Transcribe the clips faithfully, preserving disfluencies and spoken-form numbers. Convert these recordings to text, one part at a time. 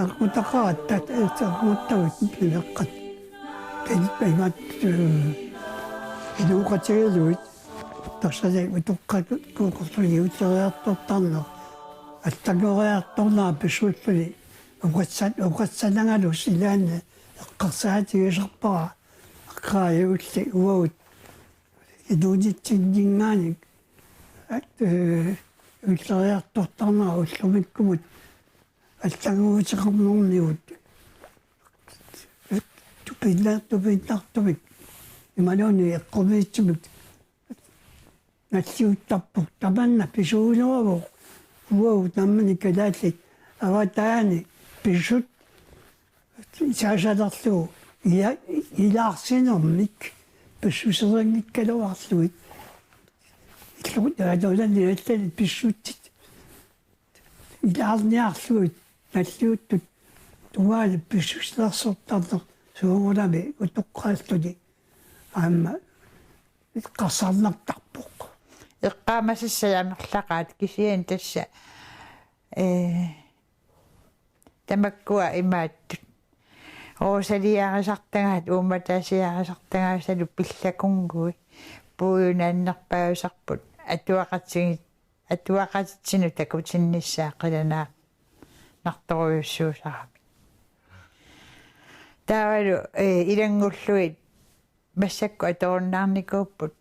Eqqutaqaat, tat-, eqqutaqaat pileqqat. Pil-, pimat, eh, inuuqatigalugit. Tassali utoqqakkut ulloriartortarneq. Allanngoriartornera pissuulluni. Oqassat-, oqassanangalu silaanni eqqarsaatigisarpara. Aqqaajulli uagut. Inuunitsinninngaanniit, at-, eh, ulloriartortarnera ullumikkumut allannguuteqarnermigut tupinna-, tupinnartumik imaluunniit eqqumiitsumik nalliuttarpoq tamanna pisuuneravoq uagut nammineq kalaallit avataani pissut saasalerlugu ila-, ilaarsinermik pissuseqanngikkaluarlugit. Illugu taatulani allani pissutsit ilaarniarlugit nalliuttut tungaanut pissusilersortarneq soorunami utoqqaalluni aamma eqqarsarnartarpoq. Eqqaamasassat amerlaqaat kisianni tassa, eh, tamakkua imaattut. Oosaliarisartagaat, uummataasiarisartagaasalu pillakunngui. Puiunaannerpaasarput atuaqatigi-, atuaqatitsinut takutinnissaa qilanaarnartorujussuusarami. Taavalu, eh, ilanngullugit massakkut atorunnaarnikuupput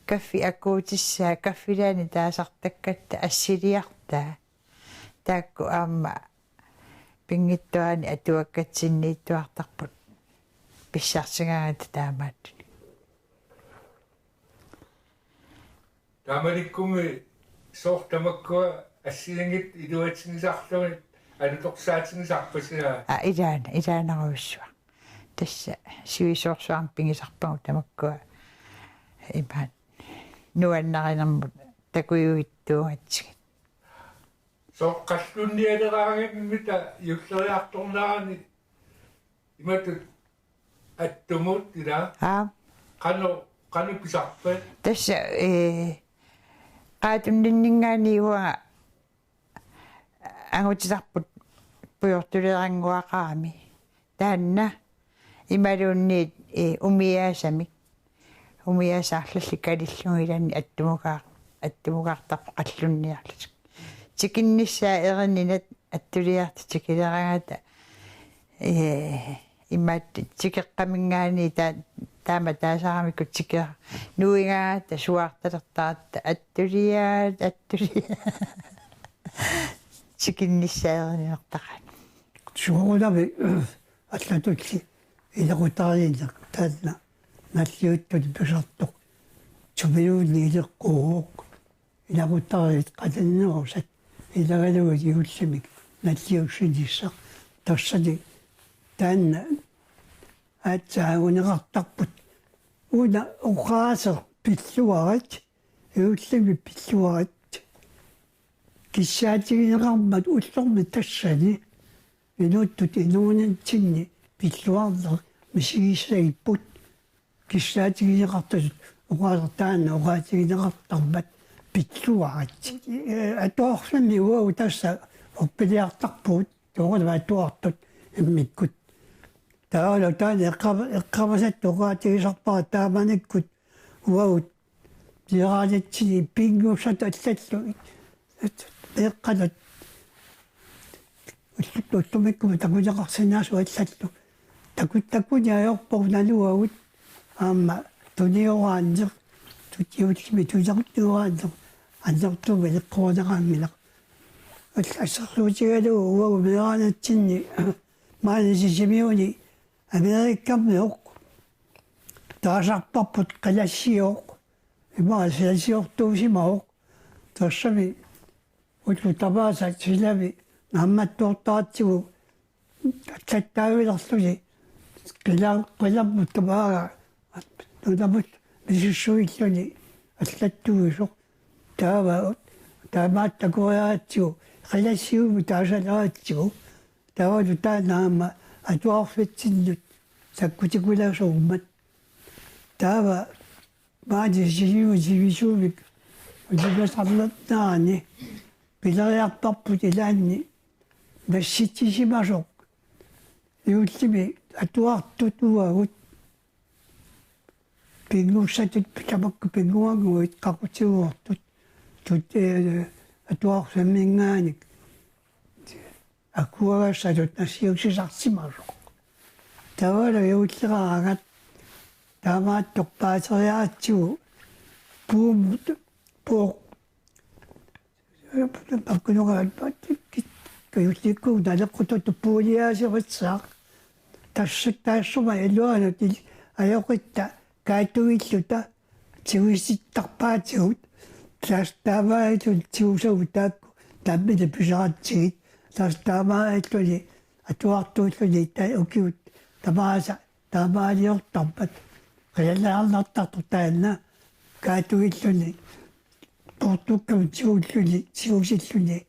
kaffi akuutissaa, kaffilaani taasartakkatta assiliartaa. Taakku aamma pinngitsoorani atuakkatsinniittuartarput pissarsigaangatta taamaattut. Taamanikkummi sooq tamakkua assigiinngitsut iluatsigisarlugit alutorsaatigisarpasiga? Aa, ilaana, ilaanerujussuaq. Tassa sivisoorsuarmik pigisarpagut tamakkua imaat nuannarinermut takujuittuugatsigit. Sooq qallunnialeraangammita juulleriartornerani imatut attumut ila? Aa. Qanoq, qanoq pisarpat? Tassa, eh, Qaatunninninngaanniit uanga angutitarput pujortuleerannguaqarami. Taanna imaluunniit, eh, umiaasamik. Umiaasaq arlallit kalillugit ilaanni attumukaa-, attumukaartarpoq qallunniarlutik. Tikinnissaa erininat attuliartut tikileragatta, eh, imaattoq tikeqqaminngaanniit taa-, taama taasaramikku tikera-, nuigaangatta suaartalertaratta attuliaat, attuliaat. Tikinnissaa erinertaqaat. Soorunami allatulli ilaqutariinneq taanna nalliuttuni pisartoq. Sumiluunniit ileqquuvoq. Ilaqutariit qatannerusat ilagalugit juullimik nalliussinissaq. Tassani taanna aatsaat anguniartarput. Una oqaaseq pilluarit, juullimik pilluarit kissaatigineqarmat ullormi tassani inuttut inuunitsinni pilluarneq misigissagipput. Kissaatigineqartutut oqaaseq taanna oqaatigineqartarmat pilluarit. Eh, atuarfimmi uagut tassa orpiliartarpugut, soorunami atuartut immikkut. Taavalu taanna eqqama-, eqqamasat oqaatigisarpara taamanikkut uagut meeraanitsinni pinngusat allallu. Eqqanut ullut-, ullumikkut takuneqarsinnaasut allallu. Taku-, takuniarpoq naluagut aamma tunioraanneq, tut-, juullimik tunioraanneq annertuumik ileqqorineqanngilaq. Al-, assersuutigalugu uagut meeraanitsinni maani Sisimiuni Amerikamioq taasarparput qilassioq, ima qilassiortuusimavoq, tassami ullut tamaasa silami naammattoortaratsigu allattaavilerluni qila-, qilammut tamaanga nunamut misissuilluni allattuisoq. Taava taamaattakoriaratsigu qilassiummik taasaleratsigu taavalu taanna aamma atuarfitsinnut sakkutikulaasuummat. Taava maani Sisimiut sivisuumik ulimasarnarnerani pileriarparput ilaanni nassitsisimasoq Juullimi atuartut uagut pinngussatut tamakku pinnguannguit qaqutigoortut. Tut, eh, atuarsamminngaanniit akuagassatut nassiussisarsimasoq. Taavalu juulleraangat taamaattoq paaseriaatsigu puumut, pooq, pakkunugaat paattikkit kajullikku naleqqutut puuliaasiorissaq. Tassut taassuma iluanut il-, ajoqitta kaatugilluta tigusittarpaatigut. Tassa taamaalillutik tigusagut taakku nammineq pisaratsigit. Tassa taamaalilluni atuartuulluni ta-, ukiut tamaasa taamaaliortarpat. Qilanaarnartartoq taanna kaatugilluni poortukkamut tigulluni, tigusilluni.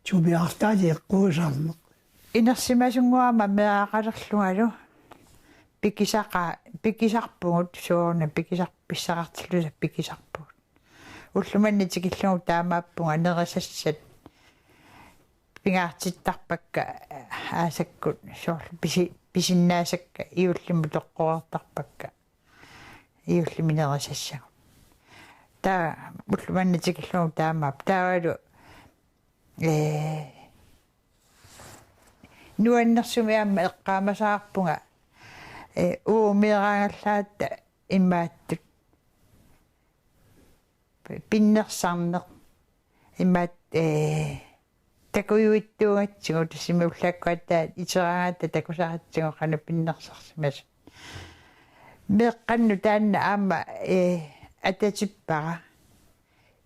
Sumiartaani eqquusarneq. Inersimasunnguama meeraqalerlungalu pikisaqaa-, pikisarpugut sooruna pikisar-, pissaqartilluta pikisarpugut. Ulloq manna tikillugu taamaappunga nerisassat pingaartittarpakka aasakkut soorlu pisi-, pisinnaasakka juullimut toqqoreertarpakka. Juullimi nerisassagut. Taava ulloq manna tikillugu taamaappoq. Taavalu, ee, nuannersumik aamma eqqaamasaarpunga, ee, uagut meeraagallaaratta imaattut pinnersarneq. Imaat, ee, takujuittuugatsigu tassami ullaakkut aatsaat iteraangatta takusaratsigu qanoq pinnersarsimasut. Meeqqannut taanna aamma, ee, atatippara.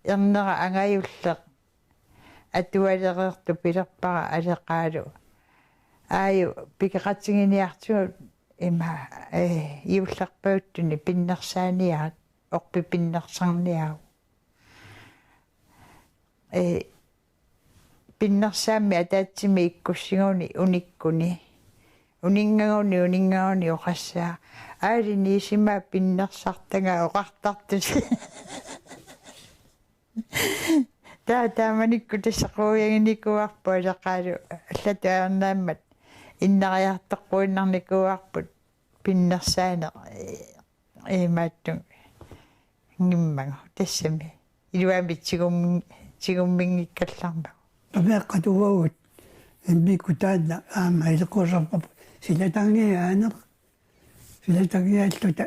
Ernera angajulleq atualereersoq pilerpara aleqaalu. Aaju pikeqatiginiartigu ima, ee, juullerpajuttuni pinnersaaniaat, orpik pinnersarniaruk. Ee, pinnersaammik ataatsimik ikkussiguni unikkuni. Uninngaguni, uninngaguni oqassaaq: Aali niisima pinnersartanga oqartartusi. Taava taamanikkut tassa quiaginikuuarput aleqaalu allatut ajornaammat innariartoqquinnarnikuuarput pinnersaaneq, ee, imaattunngimmagit tassami. Iluamik tigum-, tigumminngikkallarmagu. Tameeqqat uagut immikkut taanna aamma ileqquusarparput silatangiaaneq. Silatangiaalluta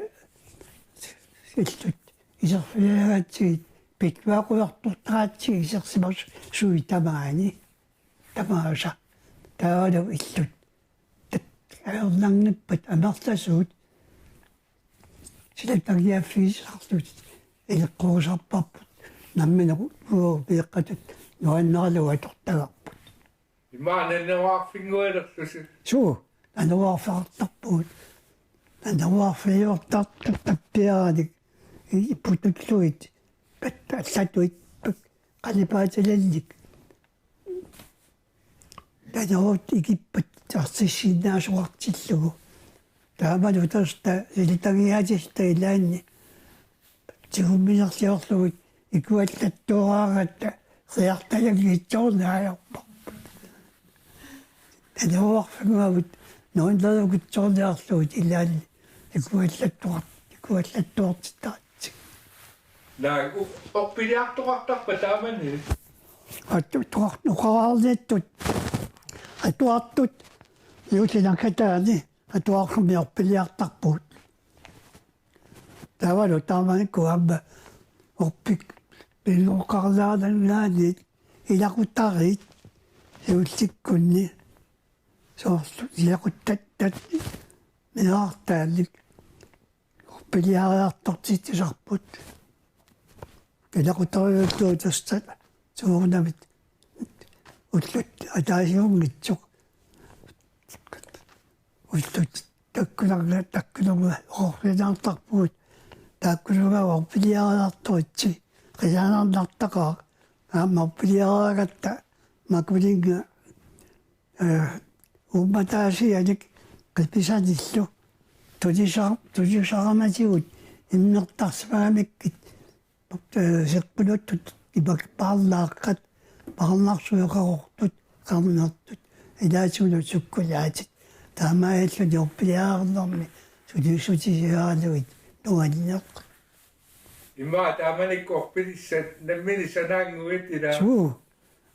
illut iserfigigaatsigit, pittuaqujartortaraatsigit isersimasuit tamaani. Tamaasa. Taavalu illut tat-, ajornanngippat amerlasuut silatangiaaffigisarlutik ileqquusarparput. Nammineq uagut meeqqatut nuanneralugu atortagarput. Ima nanuarfinngualerlusi. Suu, nanuarfeqartarpugut. Nanuarfiortartut tappiaranik ipputullugit, pat-, allatuit, pat-, qalipaatilinnik. Nanuarut ikippat arsissinnaasoqartillugu. Taamalu tassa silatangiaatilluta ilaanni tigumminerliorlugit ikuallattuaraangatta riartalanngitsoorniarparput. Nanuarfinnguavut nuannerukitsoorniarlugit ilaanni ikuallattuar-, ikuallattuartittaratsigit. Naa, u-, orpiliartoqartarpa taamani? Attu toqar-, oqaraarnittut. Atuartut juulli naggataani atuarfimmi orpiliartarpugut. Taavalu taamanikkut aamma orpik pinngortilaarnangaanniit ilaqutariit juullikkunni soorlu ilaquttat meerartaannik orpiliariartortitsisarput. Ilaqutariilluta tassa soorunami ullut ataasiunngitsut. Ullut takkunarna-, takkunerma oqorsiinnartarpugut. Taakkununnga orpiliariartoritsi qilanaarnartaqaaq. Aamma orpiliaraangatta makuninnga, ee, uummataasianik qipisanillu tunisa-, tunisaramatigut immertarsimagamikkit, ee, seqqunuttut ipak paarnaaqqat, paarnarsueqarortut, qarnertut, ilaatigut sukkulaatit. Taamaalilluni orpiliarnermi suliussutisiaralugit nuanneq. Ima taamanikkut orpilissat nammineq sanaannguit ilaa? Suu,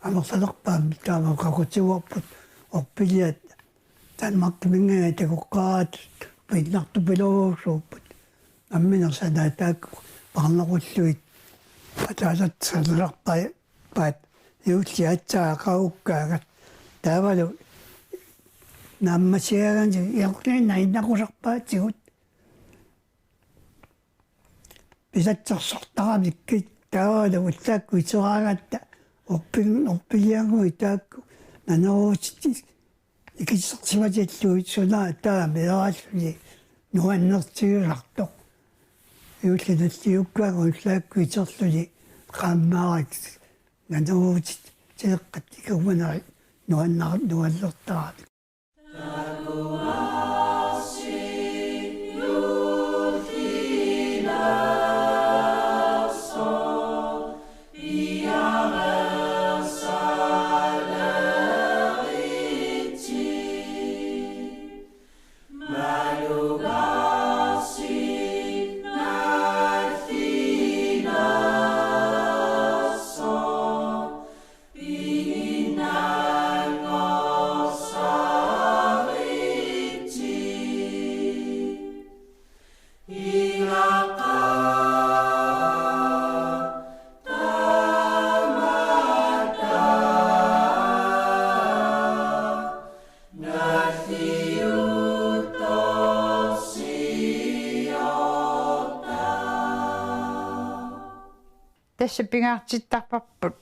amerlanerpaamik taama qaqutiuarput orpiliat Danmarkiminngaanniit takoqqaaraat pinnartupiloorsuupput. Nammineq sanaat taakku parnerullugit ataatatta sanasarpaat juulli aatsaat qaqukkaangat. Taavalu naammasiaanni iorniinna innaqusarpaatigut. Pisatsersortaramikkit taavalu ullaakkut iteraangatta orpin-, orpiliannguit taakku naneruutit ikitsersimatillugit suna taama meeraalluni nuannertigisartoq. Juulli nalliukkaangat ullaakkut iterluni qaammaarakku naneruutit tileqqat ikkumaneri nuannar-, nuannertaramik. Tassa pingaartittarparput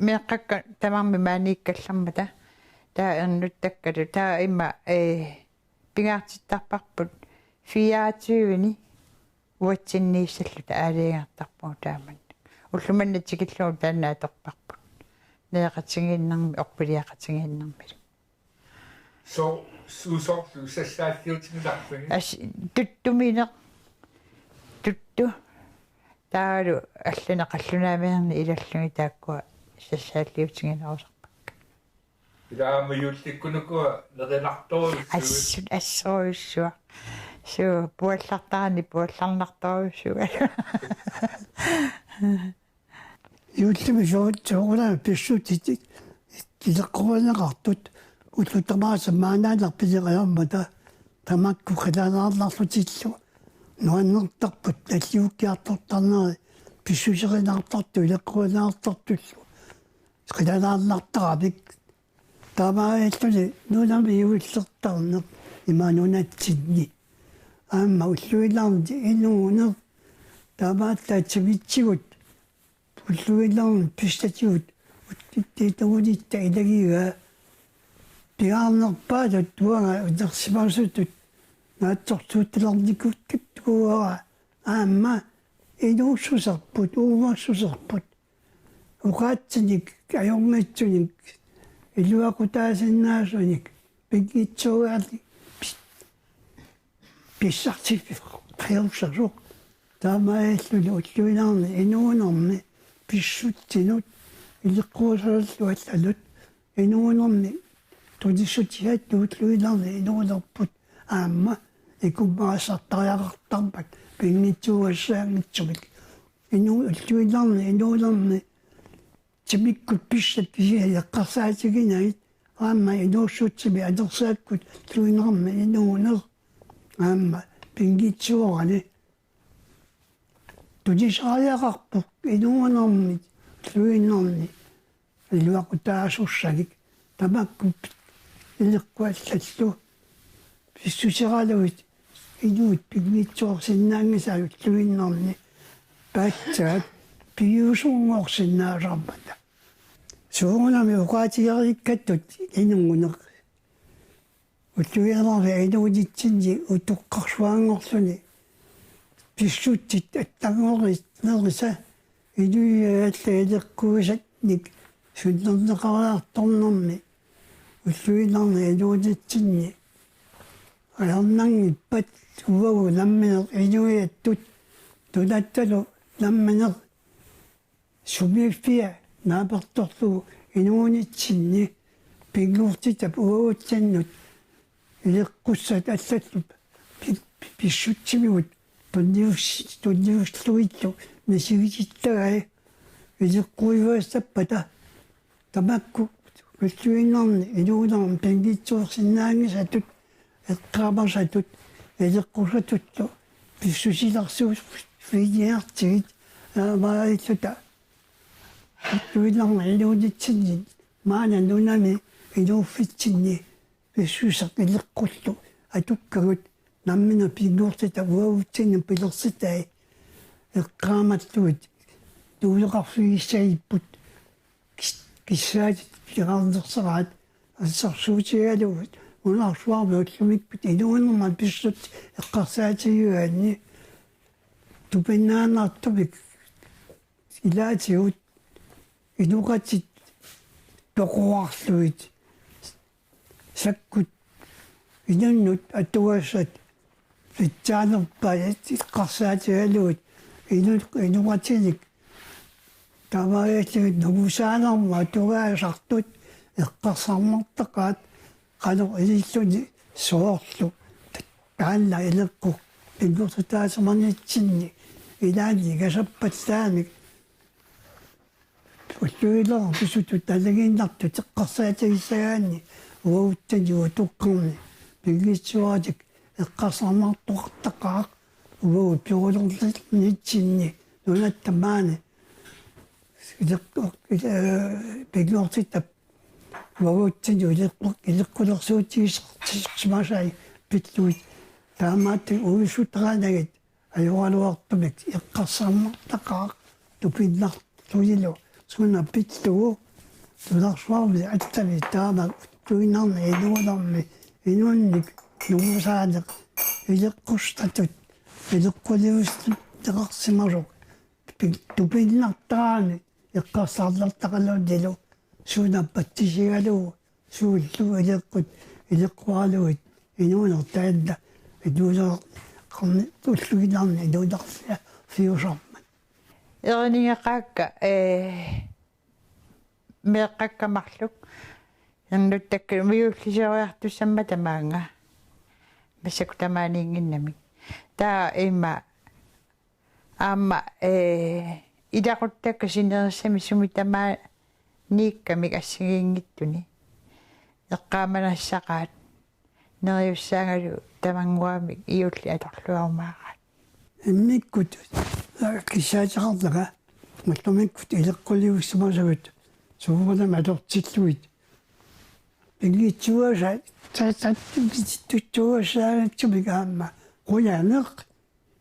meeqqakka tamarmik maaniikkallarmata. Taava ernuttakkalu. Taava imma, ee, pingaartittarparput fireogtyve-ni uatsinniissalluta aalajangertarpugut taamannak. Ulloq manna tikillugu taanna atorparput. Nereqatigiinnermi, orpiliaqatigiinnermilu. So-, su-, soorlu sassaalliutigilaarpigit? As-, tuttumineq. Tuttu. Taavalu allanik qallunaaminernik ilallugit taakkua sassaalliutiginerusarpakka. Ilaa aamma juullikkunukua nerinartorujussuit? Assut, assorujussuaq. Suu, puallartarani puallarnartorujussuugaluarlunga. Juullimi soo-, soorunami pissutsit ileqqorineqartut ullut tamaasa maannaannaq pileqaarmata tamakku qilanaarnarlutillu nuannertarput nalliukkiartortarneri pissuserineqartartut ileqqorineqartartullu qilanaarnartaramik. Taamaalilluni nunami juullertarneq ima nunatsinni. Aamma ulluinnarni inuuneq taamaallaat timitsigut ulluinnarni pissatigut uttittiinnarnitta ilagigaa. Pingaarnerpaatut uanga utersimaasutut naatsorsuutilernikuttuuara aamma inuussuserput, uumassuserput. Oqaatsinik, ajornitsunik, iluaqutaasinnaasunik, pinngitsoorani pis-, pissarsiffeqqiussasoq. Taamaalilluni ulluinnarni inuunermi pissutsinut ileqquusalerlu allanut inuunermi tunissutigaat ulluinnarni inuunerput aamma ikummarisartariaqartarmat pinngitsuugassaanngitsumik. Inu-, ulluinnarni inuunermi timikkut pissat kisianni eqqarsaatiginagit aamma inuussutsimik anersaakkut ulluinnarmi inuuneq aamma pinngitsoorani tunisariaqarpoq inuunermi ulluinnarni iluaqutaasussanik tamakku ileqqut allallu pissuseralugit inuit pinngitsoorsinnaanngisaat ulluinnarni paatsaat piviusunngorsinnaasarmata. Soorunami oqaatigereerikkattut inuuneq. Ulluinnarni inuunitsinni utoqqarsuanngorluni pissutsit attanngornerisa inuiaat ileqquisannik sunnerneqariartornermi ulluinnarni inuunitsinni ajornanngippat uagut nammineq inuiattut nunattalu nammineq sumiiffia naapertorlugu inuunitsinni pinngortitap uagutsinnut ileqqussat allallu pi-, pi-, pissutsimigut tunnius-, tunniullugillu misigitittagai ileqquivaassappata tamakku ulluinnarni inuunermi pinngitsoorsinnaanngisatut, eqqaamasatut, ileqqusatullu pissusilersuuffigiartigit aamaalilluta ulluinnarni inuunitsinni maani nunani inuuffitsinni pissuseq ileqqullu atukkagut nammineq pinngortitap uagutsinnut pilersitai eqqaamallugit tuuleqarfigissagipput kis-, kissaatit piareernersaraat assersuutigalugu nunarsuarmi ullumikkut inuunerma pissut eqqarsaatigigaanni tupinnaannartumik ilaatigut inoqatit toqorarlugit sakkut inunnut atugassat pitsaanerpaat eqqarsaatigalugit inu-, inoqatinik taamaalillugit nungusaanermut atugaasartut eqqarsarnartaqaat qanoq ililluni soorlu taanna ileqqoq pinngortitaasimanitsinni ilaanni ingasappallaamik ulluinnarni pisutut nalagiinnartut eqqarsaatigisagaanni uagutsinnut utoqqarni pinngitsuugatik eqqarsarnartoqartaqaaq uagut piorulerlernitsinni nunatta maani ileqqoq, ee, pinngortitap uagutsinnut ileqqoq, ileqqulersuutigisorsimasai pillugit taamaattut uissuteqanagit ajoraluartumik eqqarsarnartaqaaq tupinnartuilu suna pillugu nunarsuarmi allamik taama ulluinnarni inuunermi inunnik nungusaaneq ileqqussatut ileqqulivissuteqarsimasoq pin-, tupinnartarami eqqarsarnartaqaluunnilu suuna patsisigalugu suullu ileqqut ileqquaralugit inuuneq taanna inuuneq qarni ulluinnarni inuuneqarfiusarmat. Erinigeqaakka, ee, meeqqakka marluk ernuttakka umiullisoriartussammat tamaanga massakkut tamaaniinnginnamik. Taava imma aamma, ee, ilaquttakka sinerissami sumi tamaaniikkamik assigiinngitsuni eqqaamanassaqaat neriussaagaluit tamannguamik juulli atorluarumaaraat. Immikkut, ee, kissaateqarlanga ullumikkut ileqqulivissimasavut suugunami atortillugit pinngitsuugassat, ta-, ta-, pinngitsuugassaagassat aamma qujaneq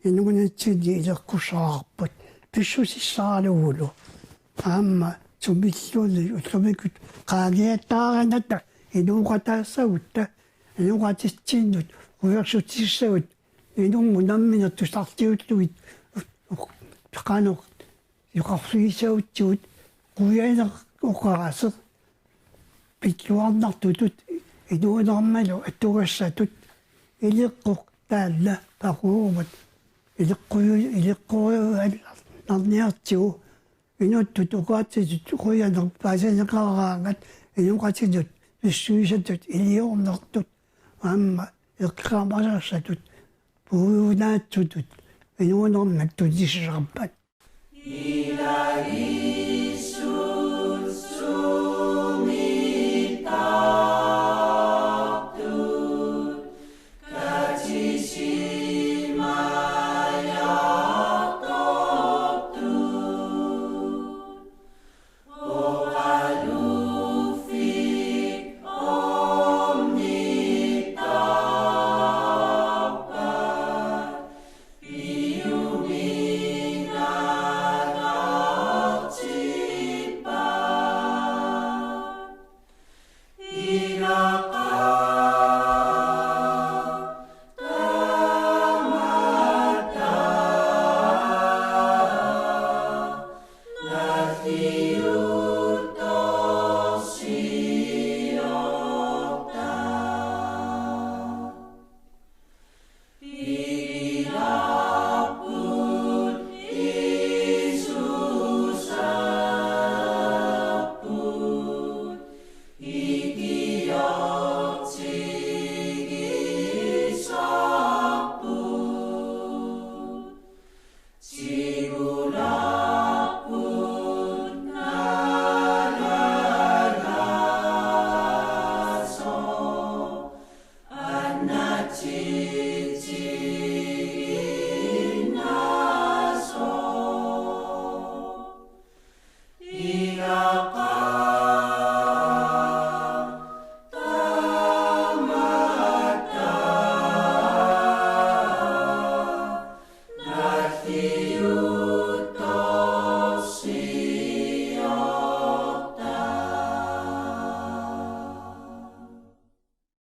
inuunitsinni ileqqussavarput pissusissaralugulu. Aamma sumilluunniit ullumikkut qaangiattaarinata inooqataassagutta inooqatitsinnut uersutissagutta inummut nammineq tusarliullugit qanoq oqarfigissagutsigu qujaneq oqaaseq pilluarnartutut inuunermalu atugassatut ileqqoq taanna paquumat ileqqu-, ileqquinnarniartigu inuttut oqaatsitut qujaneq paasineqaraangat inooqatinnut pissuisatut iliornertut aamma eqqaamasassatut puigunaatsutut inuunermik tunniussisarpat.